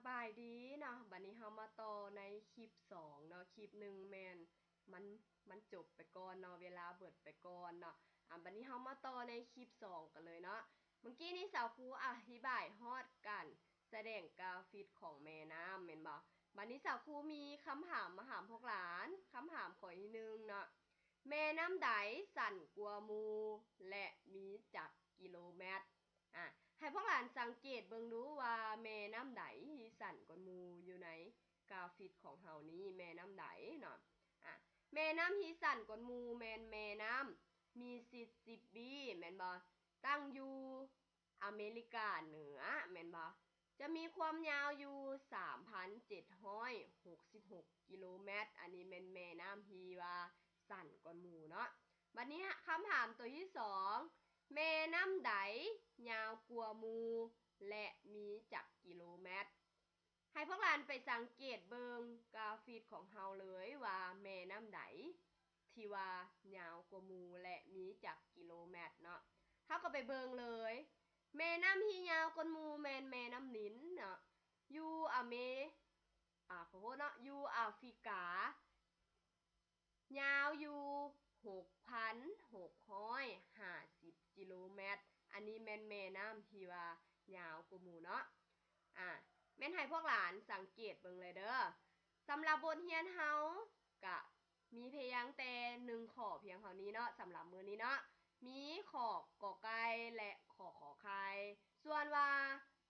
ສະບາຍດີເນາະ, ບັດນີ້ເຮົາມາຕໍ່ໃນຄລິບສອງເນາະ, ຄລິບໜຶ່ງແມ່ນມັນ ມັນຈົບໄປກ່ອນເນາະ, ເວລາເບິດໄປກ່ອນເນາະ. ອາ ບັດນີ້ເຮົາມາຕໍ່ໃນຄລິບສອງກັນເລີຍເນາະ. ເມື່ອກີ້ນີ້ສາວຄູອະທິບາຍຮອດການສະແດງກາຟິກຂອງແມ່ນ້ຳແມ່ນບໍ່? ບັດນີ້ສາວຄູມີຄຳຖາມມາຖາມພວກຫຼານ, ຄຳຖາມຂໍ້ທີໜຶ່ງເນາະ, ແມ່ນ້ຳໃດສັ້ນກວ່າໝູ່ ແລະ ມີຈັກກິໂລແມັດ? ອາ ໃຫ້ພວກຫຼານສັງເກດເບິ່ງດູວ່າແມ່ນ້ຳໃດທີ່ສັ້ນກວ່າໝູ່ຢູ່ໃນກາຟິກຂອງເຮົານີ້ ແມ່ນ້ຳໃດເນາະ? ອາ ແມ່ນ້ຳທີ່ສັ້ນກວ່າໝູ່ແມ່ນແມ່ນ້ຳມິສຊິສຊິບປີ ແມ່ນບໍ່? ຕັ້ງຢູ່ອາເມລິກາເໜືອແມ່ນບໍ່? ຈະມີຄວາມຍາວຢູ່ສາມພັນເຈັດຮ້ອຍຫົກສິບຫົກກິໂລແມັດ. ອັນນີ້ແມ່ນແມ່ນ້ຳທີ່ວ່າສັ້ນກວ່າໝູ່ເນາະ. ບັດນີ້ຄຳຖາມຕົວທີສອງ, ແມ່ນ້ຳໃດຍາວກວ່າໝູ່ ແລະ ມີຈັກກິໂລແມັດ? ໃຫ້ພວກຫຼານໄປສັງເກດເບິ່ງກາຟິກຂອງເຮົາເລີຍວ່າແມ່ນ້ຳໃດທີ່ວ່າຍາວກວ່າໝູ່ ແລະ ມີຈັກກິໂລແມັດເນາະ. ເຮົາກໍໄປເບິ່ງເລີຍ, ແມ່ນ້ຳທີ່ຍາວກວ່າໝູ່ແມ່ນແມ່ນ້ຳນິນເນາະ, ຢູ່ອາເມ ອາ ຂໍໂທດເນາະ, ຢູ່ອາຟຣິກາ ຍາວຢູ່ຫົກພັນຫົກຮ້ອຍຫ້າສິບກິໂລແມັດ. ອັນນີ້ແມ່ນແມ່ນ້ຳທີ່ວ່າຍາວກວ່າໝູ່ເນາະ. ອາ ແມ່ນໃຫ້ພວກຫຼານສັງເກດເບິ່ງເລີຍເດີ. ສຳລັບບົດຮຽນເຮົາກະມີພຽງແຕ່ໜຶ່ງຂໍ້ພຽງເທົ່ານີ້ເນາະ, ສຳລັບມື້ນີ້ເນາະ. ມີຂໍ້ກໍໄກ່ ແລະ ຂໍ້ຂໍໄຂ່. ສ່ວນວ່າ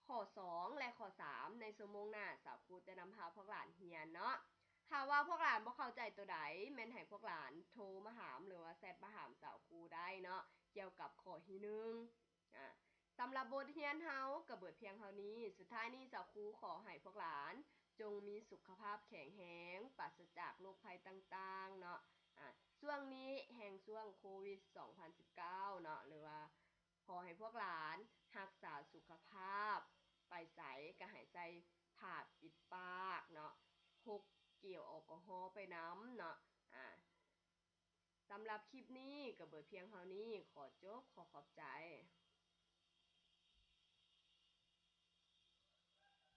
ຂໍ້ສອງ ແລະ ຂໍ້ສາມ ໃນຊົ່ວໂມງໜ້າ ສາວຄູຈະນຳພາພວກຫຼານຮຽນເນາະ. ຖ້າວ່າພວກຫຼານບໍ່ເຂົ້າໃຈຕົວໃດ ແມ່ນໃຫ້ພວກຫຼານໂທມາຖາມ ຫຼືວ່າແຊັດມາຖາມສາວຄູໄດ້ເນາະ ກ່ຽວກັບຂໍ້ທີໜຶ່ງ. ອາ ສຳລັບບົດຮຽນເຮົາກໍເບິດພຽງເທົ່ານີ້. ສຸດທ້າຍນີ້ສາວຄູຂໍໃຫ້ພວກຫຼານຈົ່ງມີສຸຂະພາບແຂງແຮງ, ປາສະຈາກໂລກໄພຕ່າງໆເນາະ. ອາ ຊ່ວງນີ້ແຮ່ງຊ່ວງໂຄວິດສອງພັນສິບເກົ້າເນາະ ຫຼືວ່າ ຂໍໃຫ້ພວກຫຼານຮັກສາສຸຂະພາບ, ໄປໃສກໍໃຫ້ໃສ່ຜ້າປິດປາກເນາະ, ພົກເຈວແອລກໍຮໍໄປນຳເນາະ. ອາ ສຳລັບຄລິບນີ້ກໍເບິດພຽງເທົ່ານີ້. ຂໍຈົບ, ຂໍຂອບໃຈ.